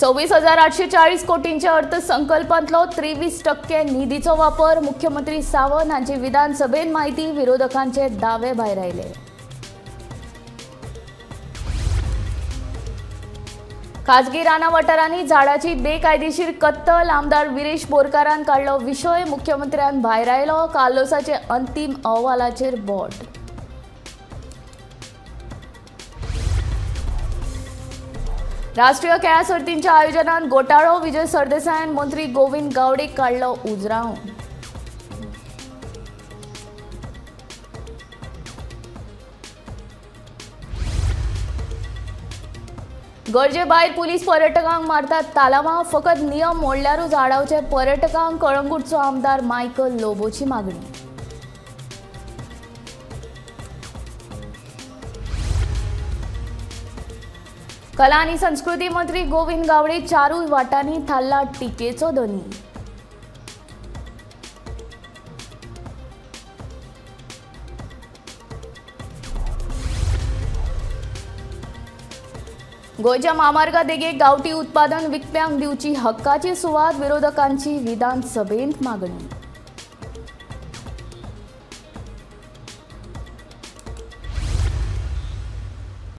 26,840 कोटींच्या अर्थसंकल्पांतलो 23% निधीचो वापर. मुख्यमंत्री सावंत हांची विधानसभेत माहिती. विरोधकांचे दावे भायर आयले. खाजगी राना वाठारांनी झाडाची बेकायदेशीर कत्तल. आमदार विरेश बोरकारान काडलो विशय. मुख्यमंत्र्यान भायर आयलो. कार्लोसाचे अंतीम अहवालाचेर बोट. राष्ट्रीय खेळां सर्तींच्या आयोजनात घोटाळो. विजय सरदेसायान मंत्री गोविंद गावडेक काडलो उजरावन. गरजे भायर पुलीस पर्यटकांक मारतात तालावां. फकत नियम मोडल्यारूच आडावचे पर्यटकांक. कळंगूटचो आमदार मायकल लोबोची मागणी. कला आनी संस्कृती मंत्री गोविंद गावडे चारूय वाटांनी थारला टिकेचो धनी. गोंयच्या म्हामार्गा देगेक गांवठी उत्पादन विकप्यांक दिवची हक्काची सुवात. विरोधकांची विधानसभेंत मागणी.